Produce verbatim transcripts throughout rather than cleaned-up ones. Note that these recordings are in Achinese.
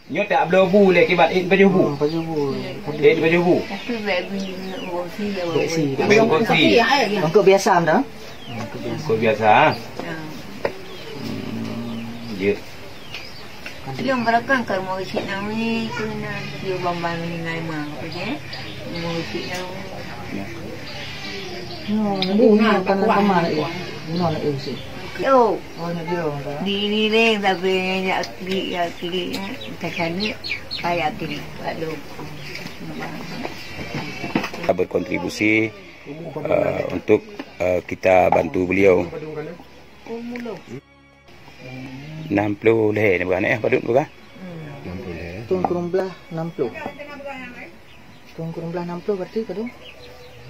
Nyoe tak bloe bu lé kiban, eh, pajoh bu. Hmm, pajoh bu. Eh, pajoh bu. Tapi bèk bi-, bèk si, bèk si. Bèk si. Untuk biasa dah. Untuk biasa. Hmm, ya. Dia merupakan karma cik nawi, tu na dia bambang dengan mak, apa je? Mau cik nawi. Ya. No, ni, ni, apa nama nak, eh? No, nak, eh, si. Oh. Oh, nak dia, orang tu. Di, di, di, tapi yang yak klik, yak klik, eh. Macam ni, kayak klik, aduh. Berkontribusi, eh, untuk, eh, kita bantu beliau. Nam ploh lhèe ni bukan, eh, padum bukan? Hmm. Nam ploh lhèe. Thôn Krông Blah năm mươi. Thôn Krông Blah năm mươi berarti padum?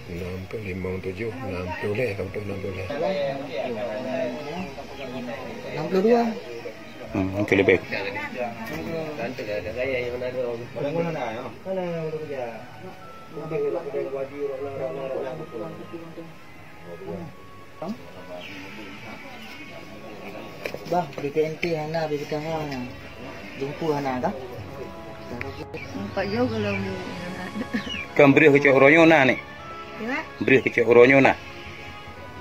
Nam ploh limong tujoh, nam ploh lhèe, nam ploh, nam ploh lhèe. Năm mươi hai. Hmm, itu lebih. Bah, di T N T hana, di T K H hana. Jumpa hana kah? Empat jauh kalau mu-, Kan breuh keucok uroe nyoe na ni. Ya? Breuh keucok uroe nyoe na.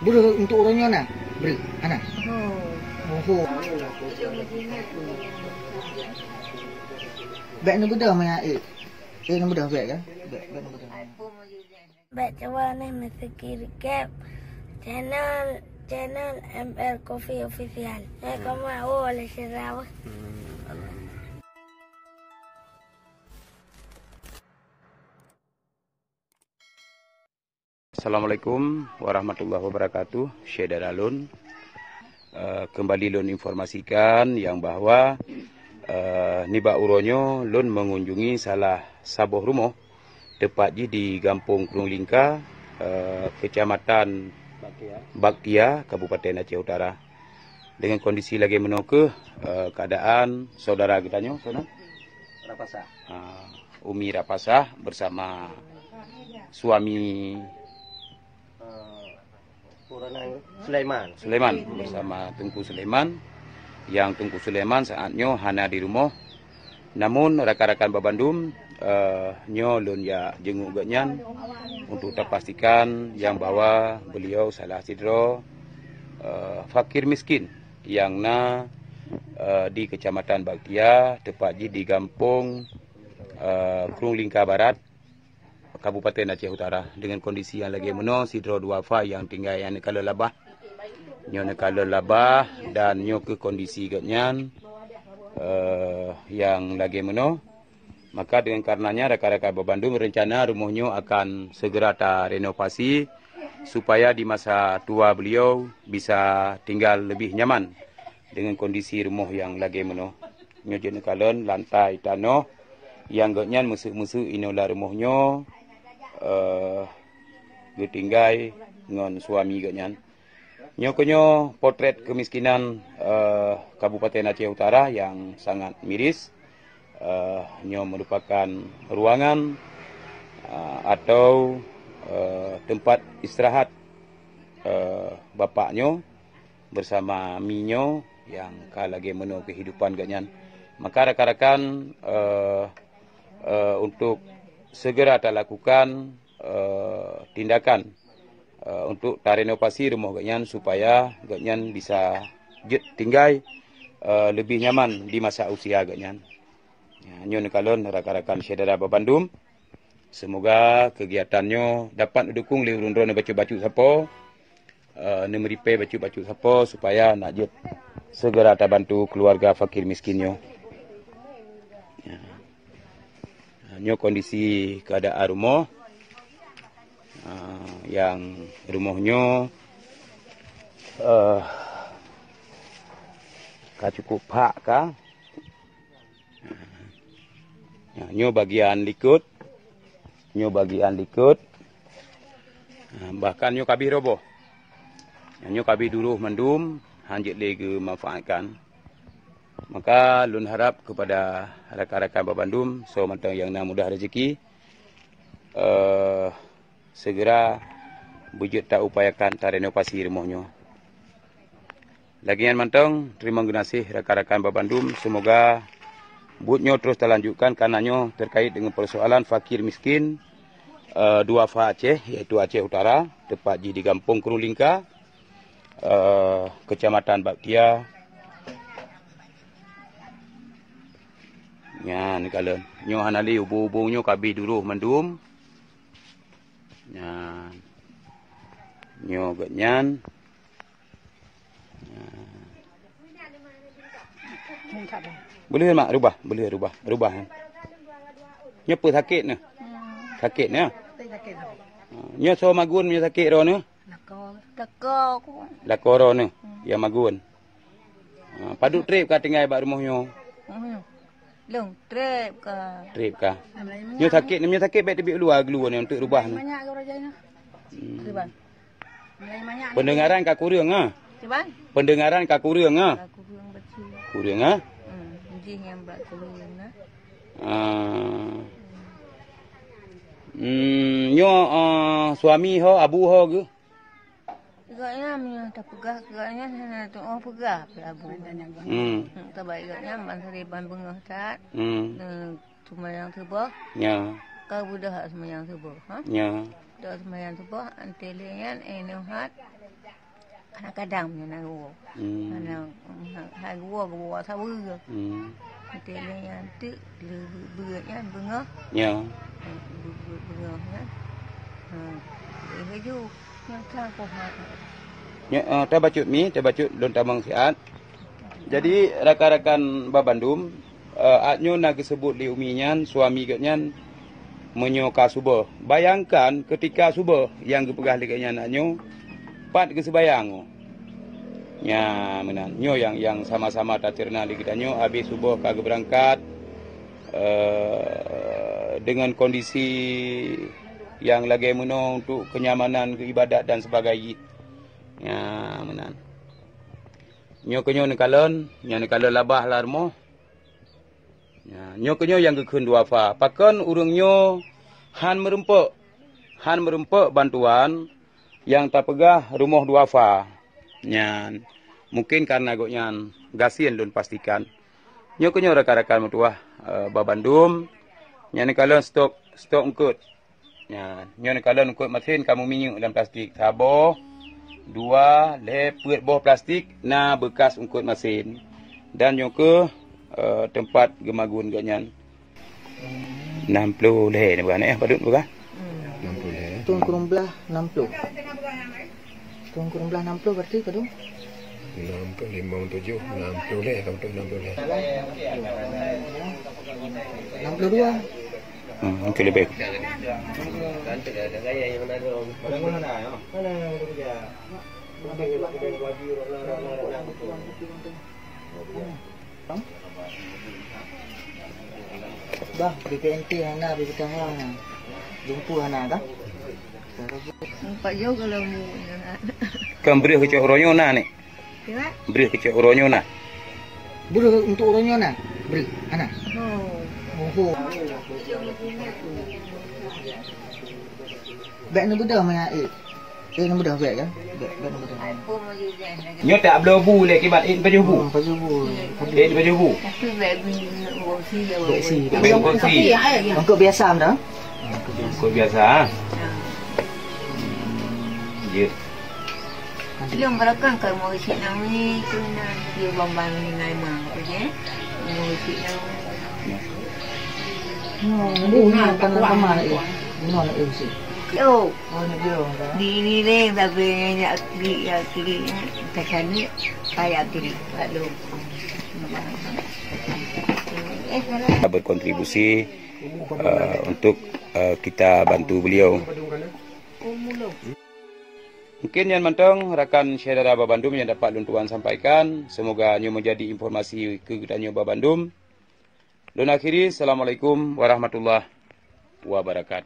Breuh untuk uroe nyoe na. Breuh. Hana. Oh. Oh. Bèk neubeudôh meunan, eh. Eh, neubeudôh bèk, ya? Bèk, bèk neubeudôh. Bèk cuba neh meuseuki recap channel, channel M R Coffee Official. Eh, kamu awak oleh sira wah. Assalamualaikum warahmatullahi wabarakatuh. Syedara lôn, eh, kembali lôn informasikan yang bahwa, eh, nibak uroe nyoe lôn mengunjungi salah saboh rumoh, tepat jih di Gampông Krung Lingka, eh, Kecamatan Baktia, Kabupaten Aceh Utara. Dengan kondisi lagèe meunoe keuh, eh, keadaan saudara geutanyoe, saudara? Rapasah. Ah, Umi Rapasah bersama suami, eh, Sulaiman. Sulaiman bersama Teungku Sulaiman. Yang Teungku Sulaiman saat nyoe hana di rumoh. Namun rakan-rakan babandum, eh, nyoe lôn jak jenguk gobnyan untuk tapastikan nyang bahwa beliau salah sidroe, eh, fakir miskin nyang na, eh, di Kecamatan Baktia, tepat jih di Gampông, eh, Krung Lingka Barat, Kabupaten Aceh Utara. Dengan kondisi nyang lagèe meunoe, sidroe duafa nyang tinggai nyang neukalon labah. Nyoe neukalon labah dan nyoe keuh kondisi gobnyan, eh, nyang lagèe meunoe. Maka dengan karenanya rakan-rakan babandum, rencana rumoh nyoe akan segera tarenovasi supaya di masa tua beliau bisa tinggal lebih nyaman dengan kondisi rumoh nyang lagèe meunoe. Nyoe jeuet neukalon lantai tanoh nyang gobnyan meuseuk-meuseuk inoe lam rumoh nyoe, eh, geutinggai ngon suami gobnyan. Nyoe keunyoe potret kemiskinan, eh, Kabupaten Aceh Utara nyang sangat miris. Eh, nyoe merupakan ruangan, eh, atau, eh, tempat istirahat, eh, bapak nyoe bersama mi nyoe nyang ka lagèe meunoe kehidupan gobnyan. Maka rakan-rakan, eh, eh, untuk segera talakukan, eh, tindakan, eh, untuk tarenovasi rumoh gobnyan supaya gobnyan bisa jeuet tinggai, eh, lebih nyaman di masa usia gobnyan. Ya, nyoe neukalon rakan-rakan syedara babandum. Semoga kegiatan nyoe dapat neudukong lé ureueng droeneuh bacut-bacut sapo, eh, neumeuripèe bacut-bacut sapo supaya nak jeuet segera tabantu keluarga fakir miskin nyoe. Ya. Nyoe kondisi keadaan rumoh, eh, nyang rumoh nyoe, eh, ka cukup phak ka. Nyoe bagian likot, nyoe bagian likot. Bahkan nyoe ka abéh roboh. Nyoe ka abéh duroh mandum, han jeuet lé geumanfaatkan. Maka lôn harap kepada rakan-rakan babandum, soe mantong nyang na mudah rezeki, eh, segera beujeuet taupayakan tarenovasi rumoh nyoe. Lagèe nyan mantong, teurimong geunaséh rakan-rakan babandum, seumoga Buet nyoe terus talanjutkan karena nyoe terkait dengan persoalan fakir miskin, eh, duafa Aceh, yaitu Aceh Utara, tepat jih di Gampong Krueng Lingka, eh, Kecamatan Baktia. Nyan kalon. Nyoe hana lé ubung-ubung nyoe ka abéh duroh mandum. Nyan. Nyoe geuh nyan. Boleh mak rubah, boleh rubah, rubah. Nyoe peue sakét nyoe? Sakét nyoe? Nyoe soe magun nyoe sakét droeneuh? Lakoe, lakoe ku. Lakoe droeneuh, nyang magun. Ha, padub trép ka tinggai bak rumoh nyoe? Hmm. Lôn trép ka. Trép ka. Nyoe sakét, nyoe sakét bèk teubiet u luwa geuluwa nyoe, eunteuk rubah nyoe. Manyak ka raja nyoe. Hmm. Kiban. Mulai manyak ni. Pendengaran ka kureueng, ha? Kiban? Pendengaran ka kureueng, ha? Ka kureueng bacut. Kureueng, ha? Hmm, jih nyang bak kureueng na. Ah. Hmm, nyoe, ah, suami ho, abu ho geuh? Gobnyan meunyoe tapeugah keu gobnyan hana tuoh peugah pih abu. Hmm. Hmm, tabai gobnyan ban sari ban beungoh that. Hmm. Eh, seumayang suboh. Ya. Ka beudôh seumayang suboh, ha? Ya. Beudôh seumayang suboh, anté lé nyan, eh, nyoe hat. Kadang-kadang meunyoe na geuwoe. Hmm. Hana, ha, ha geuwoe, geuwoe saweue. Hmm. Anté lé nyan teuk, lé beu-, beuet nyan beungoh. Ya. Eh, beu-, beu-, beungoh nyan. Ha. Lé laju. Nyoe, eh, tabacut mi, tabacut lôn tamong siat. Jadi, rakan-rakan babandum, eh, át nyoe na geuseubut lé umi nyan, suami geuh nyan, meunyoe ka suboh. Bayangkan, keutika suboh nyang geupeugah lé geuh nyan át nyoe, pat geuseubayang. Nya, meunan. Nyoe nyang, nyang sama-sama taceureunak lé geutanyoe, abéh suboh ka geubeurangkat, eh, dengan kondisi nyang lagèe meunoe untuk kenyamanan geuibadat dan sebagainya. Nya, meunan. Nyoe keunyoe neukalon, nyoe neukalon labah lam rumoh. Nya, nyoe keunyoe nyang geukheun duafa. Pakon ureueng nyoe han meureumpok, han meureumpok bantuan nyang tapeugah rumoh duafa. Nyan, mungkin karena gobnyan gasien lôn pastikan. Nyoe keunyoe rakan-rakan meutuwah, eh, babandum, nyan neukalon stok, stok eungkôt. Nya, nyoe neukalon eungkôt masin ka meuminyeuk lam plastik. Saboh, dua, lhèe, peuet boh plastik na beukas eungkôt masin. Dan nyoe keuh, eh, teumpat geumagun gobnyan. Nam ploh lhèe neupeugah, eh, padub neupeugah? Hmm. Nam ploh lhèe. Thôn Krueng Blah nam ploh. Thôn Krueng Blah nam ploh berarti padub? Nam ploh limong tujoh, nam ploh lhèe, nam ploh, nam ploh lhèe. Nam ploh dua. Hmm, itu lebih. Bah, B P N T hana, B P T H hana. Lumpur hana kah? Empat jauh kalau mu. Kan breuh keucok uroe nyoe na, Nek? Siapa? Breuh keucok uroe nyoe na. Breuh untuk uroe nyoe na? Breuh, hana? Oh. Oh, oh. Bèk neubeudôh meunan, eh. Eh, neubeudôh bèk, ya? Bèk, bèk neubeudôh. Nyoe tak bloe bu lé kiban, eh, pajoh bu. Oh, pajoh bu. Eh, pajoh bu. Tapi bèk bèk si. Bèk bèk si. Eungkôt biasa dah. Eungkôt biasa, ha? Ya. Lôn barokon ka rumoh geuchik nanggroe tu na, dia bang-bang ninggai ma, apa je? Rumoh geuchik nanggroe. Oh, ini, ini bukan rumah lagi. Rumah lagi sih. Oh. Oh, ini dia, kan? Di ini deh, tapi nyak klik, nyak klik, tak ada, kayak klik, lalu. Eh, salah. Berkontribusi, eh, untuk, eh, kita bantu beliau. Mungkin nyan mantong rakan syedara babandum nyang dapat lôn tuan sampaikan. Semoga nyoe menjadi informasi keu geutanyoe babandum. Lôn akhiri, Assalamualaikum warahmatullahi wabarakatuh.